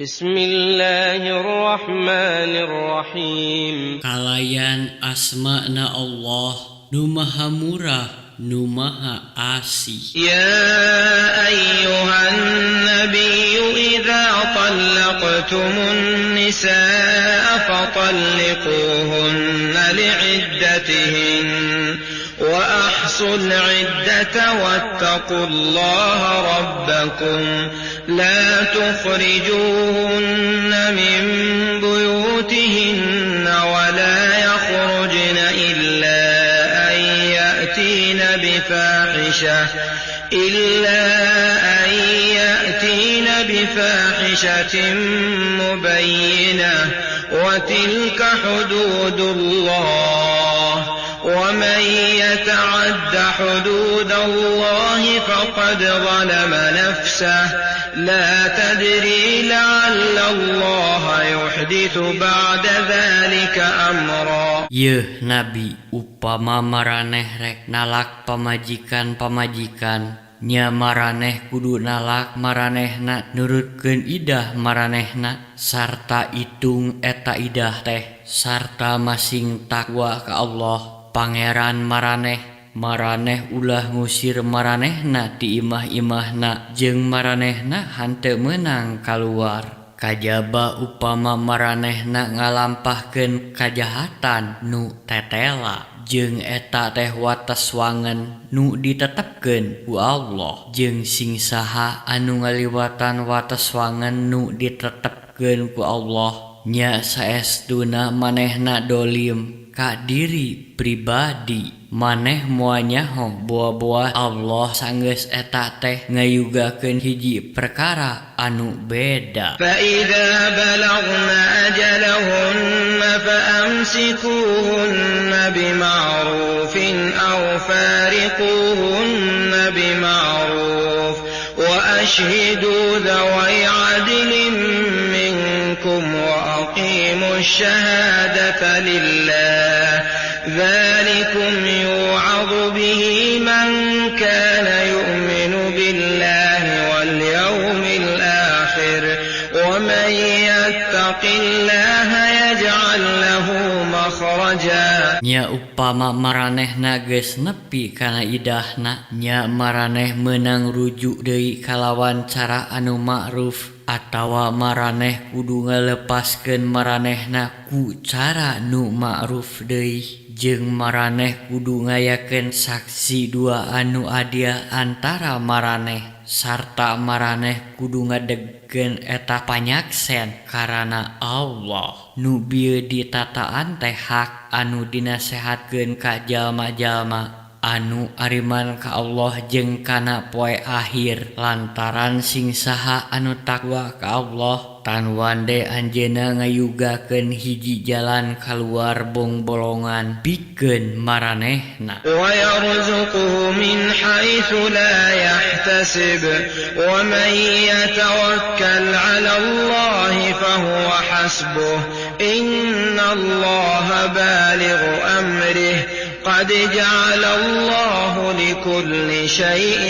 Bismillahirrahmanirrahim. Kalayan asma na Allah nu maha murah nu maha asih. يا أيها النبي إذا طلقتم النساء فطلقوهن لعدتهن وأحصوا العدة واتقوا الله ربكم لا تخرجوهن من بيوتهن ولا يخرجن إلا أن يأتين بفاحشة مبينة وتلك حدود الله ومن يتعد حدود الله فقد ظلم نفسه لا تدري لعل الله يحدث بعد ذلك أمرا. Yeuh Nabi, upama maraneh rek nalak pamajikan-pamajikan nya maraneh kudu nalak maranehna nurutkeun idah maranehna sarta itung eta idah teh sarta masing takwa ka Allah Pangeran maraneh. Maraneh ulah ngusir maranehna ti imah-imahna jeung maranehna henteu meunang kaluar kajaba upama maranehna ngalampahkeun kajahatan nu tetela jeung eta teh wates wangen nu ditetepkeun ku Allah jeung sing saha anu ngaliwatan wates wangen nu ditetepkeun ku Allah nya saestuna manehna dolim ka diri pribadi maneh moal nyaho boa-boa Allah sanggeus eta teh ngayugakeun hiji perkara anu beda. فإذا بلغن أجلهن فأمسكوهن بمعروف أو فارقوهن بمعروف وأشهدوا ذوي عدل منكم وأقيموا الشهادة لله ذلكم يوعظ به من كان يؤمن بالله واليوم الآخر ومن يتق الله يجعل له مخرجا. Nya upama maranehna geus nepi kana idahna nya maraneh meunang rujuk deui kalawan cara anu ma'ruf atawa maraneh kudu ngalepaskeun maranehna ku cara nu ma'ruf deui jeung maraneh kudu ngayakeun saksi dua anu adil antara maraneh sarta maraneh kudu ngadegkeun eta panyaksen karana Allah nu bieu ditataan teh hak anu dinasehatkeun ka jalma-jalma anu ariman ka Allah jeung kana poe akhir lantaran sing saha anu takwa ka Allah tan wande anjeunna ngayugakeun hiji jalan kaluar bongbolongan pikeun maranehna. ويرزقه من حيث لا يحتسب ومن يتوكل على الله فهو حسبه إن الله بالغ أمره قد جعل الله لكل شيء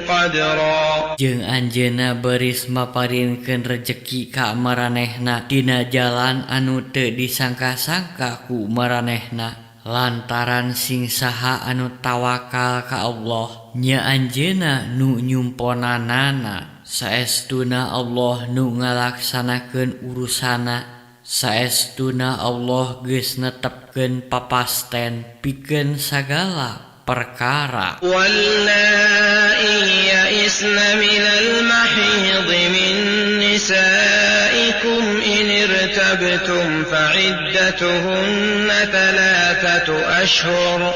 قدرا. Jeung anjeunna beris maparinkeun rejeki ka maranehna dina jalan anu teu disangka-sangka ku maranehna lantaran sing saha anu tawakal ka Allah nya anjeunna nu nyumponanana saestuna Allah nu ngalaksanakeun urusana saestuna Allah geus netepkeun papasten pikeun sagala perkara. واللائي يئسن من المحيض من نسائكم إن ارتبتم فعدتهن 3 أشهر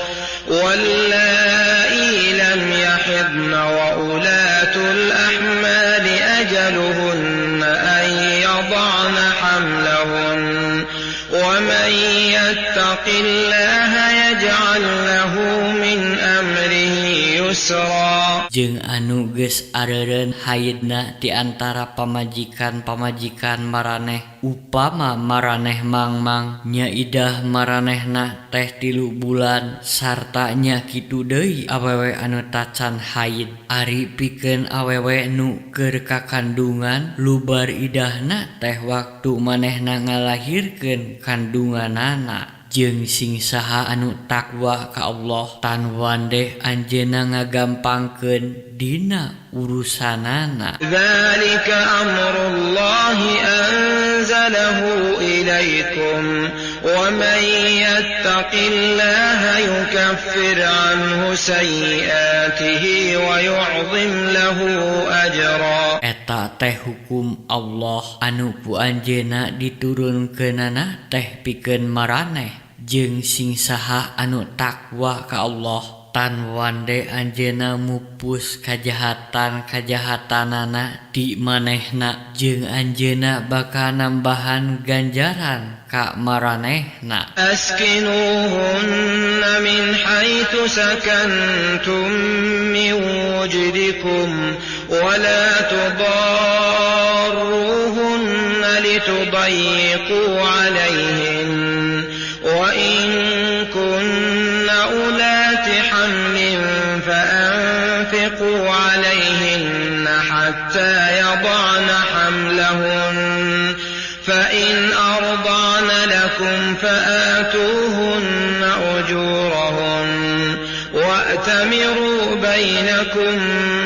واللائي لم يحضن وأولاة الأحمال أجلهن أن يضعن حملهن ومن يتق الله يجعل له من أمره يسرا. يسرا. Jeung anu geus areureun haidna di antara pamajikan-pamajikan maraneh upama maraneh mangmang nya idah maranehna teh 3 bulan sarta nya kitu deui awewe anu tacan haid. Ari pikeun awewe nu keur kakandungan lubar idahna teh waktu manehna ngalahirkeun kandunganana. Jeung sing saha anu takwa ka Allah tan wandeh anjeunna ngagampangkeun dina urusanana. Dzalika amrullahi anzalahu ilaikum wa man yattaqillaha yukaffir anhu sayyi'atihi wa yu'zim lahu ajra. Eta teh hukum Allah anu ku anjeunna diturunkeunana teh pikeun maraneh. Jeung sing saha anu takwa ka Allah tan wande anjeunna mupus kajahatan-kajahatanana di manehna jeung anjeunna bakal nambahan ganjaran ka maranehna. Askinuhunna min haitsu sakantum min wujdikum wa la tudarruhunna litudayyiqu 'alayhin wa in kunna ulati hamlin فأنفقوا عليهن حتى يضعن حملهن فإن أرضعن لكم فآتوهن أجورهن وأتمروا بينكم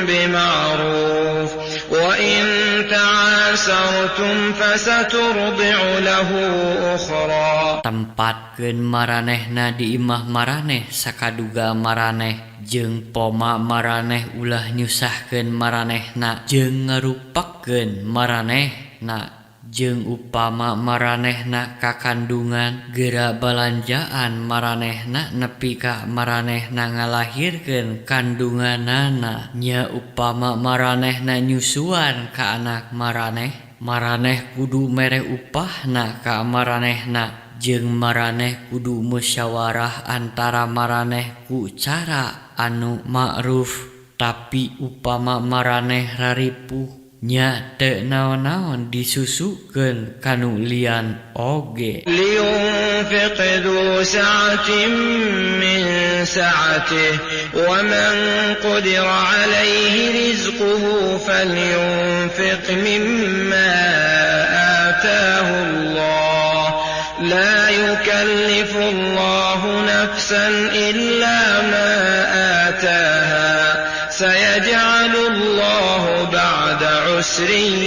بمعروف وإن تعاسرتم فسترضع له أخرى. Tempatkeun maranehna di imah maraneh sakaduga maraneh jeung poma maraneh ulah nyusahkeun maranehna jeung ngarupakeun maranehna jeung upama maranehna kakandungan geura balanjaan maranehna nepi ka maranehna ngalahirkeun kandunganana nya upama maranehna nyusuan ka anak maraneh maraneh kudu mere upahna ka maranehna jeung maraneh kudu musyawarah antara maraneh ku cara anu ma'ruf. Tapi upama maraneh raripuh nya teu naon-naon disusukeun kanu lian oge. Liyunfiq dzu sa'atin min sa'atihi wa man qudira 'alaihi rizquhu falyunfiq mimma ataahu Allah la yukallifu Allahu nafsan illa ma ataaha sayaj'alullahu ba'da usrin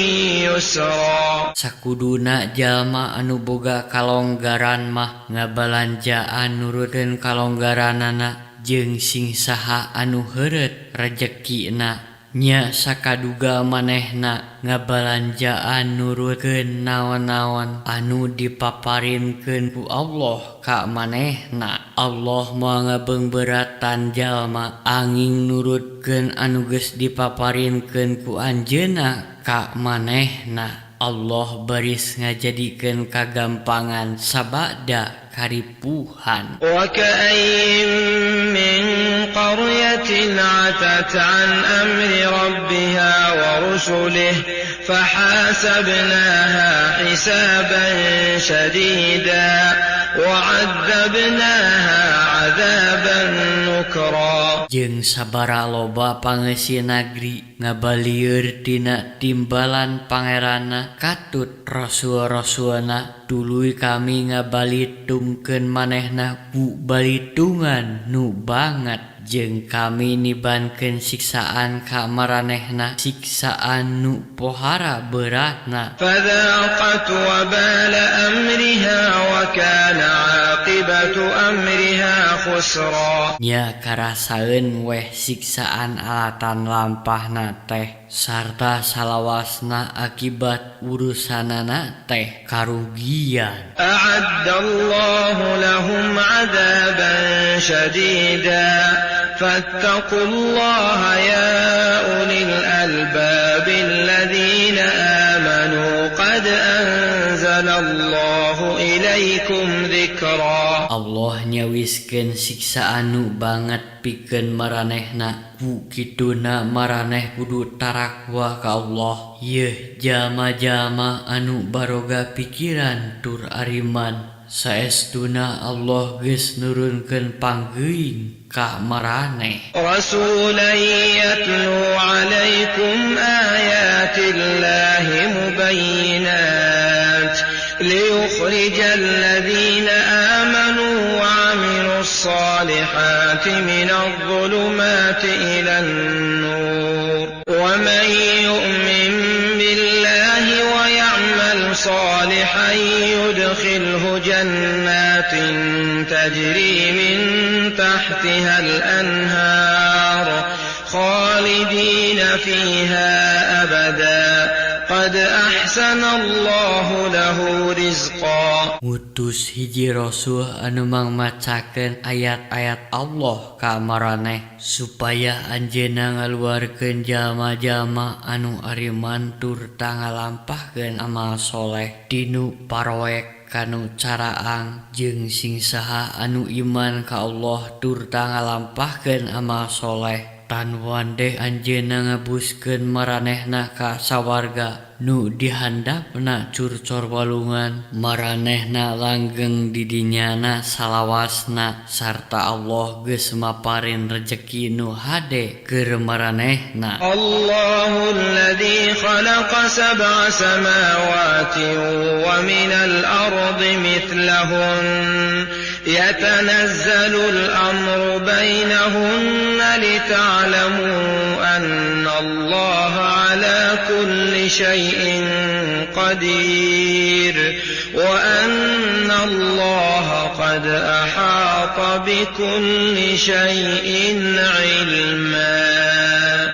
yusra. Sakuduna jalma anu boga kalonggaran mah ngabalanjaan nurutkeun kalonggaranana jeung sing saha anu heureut rejekina nya sakaduga manehna ngabalanjaan nurutkeun naon-naon anu dipaparinkeun ku Allah ka manehna. Allah moal ngabeungbeuratan jalma angin nurutkeun anu geus dipaparinkeun ku anjeunna ka manehna. Allah baris ngajadikeun kagampangan sabada karipuhan. Wa ka'ayyin min qaryatin 'atat 'an amri rabbiha wa rusulihi fahasabnaha hisaban shadida wa 'adzabnaha 'adzaban nukra. Jeung sabara loba pangeusi nagri ngabalieur tina timbalan pangeranna katut rasul-rasulna tuluy kami ngabalitungkeun manehna ku balitungan nu banget jeung kami nibankeun siksaan ka maranehna siksaan nu pohara beratna. Fadzaqat wabala amriha wa kana aqibatu amriha khusra. Nya karasaeun weh siksaan alatan lampahna teh sarta salawasna akibat urusanana teh karugian. A'addallahu lahum 'adzaban syadida fattaqullaha ya ulil albabi alladzina amanu qad anzalallahu إليكم ذكرا. Allah nyawiskeun siksa anu banget pikeun maranehna. Ku kituna maraneh kudu tarakwa ka Allah. Yeuh jalma-jalma anu baroga pikiran tur ariman. Saestuna Allah geus nurunkeun panggeuing ka maraneh. رسولا يتلو عليكم آيات الله مبينات ليخرج الذين آمنوا وعملوا الصالحات من الظلمات إلى النور ومن يؤمن بالله ويعمل صالحا يدخله جنات تجري من تحتها الأنهار خالدين فيها أبدا قد أحسن الله له رزقا. Ngutus hiji rasul anu mangmacakeun ayat-ayat Allah ka maraneh supaya anjeunna ngaluarkeun jalma-jalma anu ariman turta ngalampahkeun amal soleh tinu paroek kanu caraang jeung sing saha anu iman ka Allah turta ngalampahkeun amal soleh tan wandeh anjeunna ngabuskeun maranehna ka sawarga nu dihandapna curcor walungan maranehna langgeng di dinyana salawasna sarta Allah geus maparin rejeki nu hade keur maranehna. الله الذي خلق سبع سماوات ومن الأرض مثلهن يتنزل الأمر بينهن لتعلموا أن الله على كل شيء قدير وأن الله قد أحاط بكل شيء علما.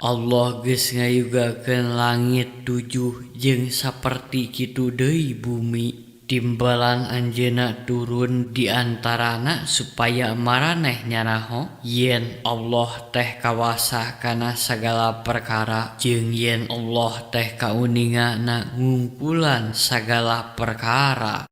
Allah geus ngayugakeun langit 7 jeung saperti kitu deui bumi. Timbalan anjeunna turun di antarana supaya maraneh nyaraho yen Allah teh kawasa kana sagala perkara jeung yen Allah teh kauningana ngungkulan sagala perkara.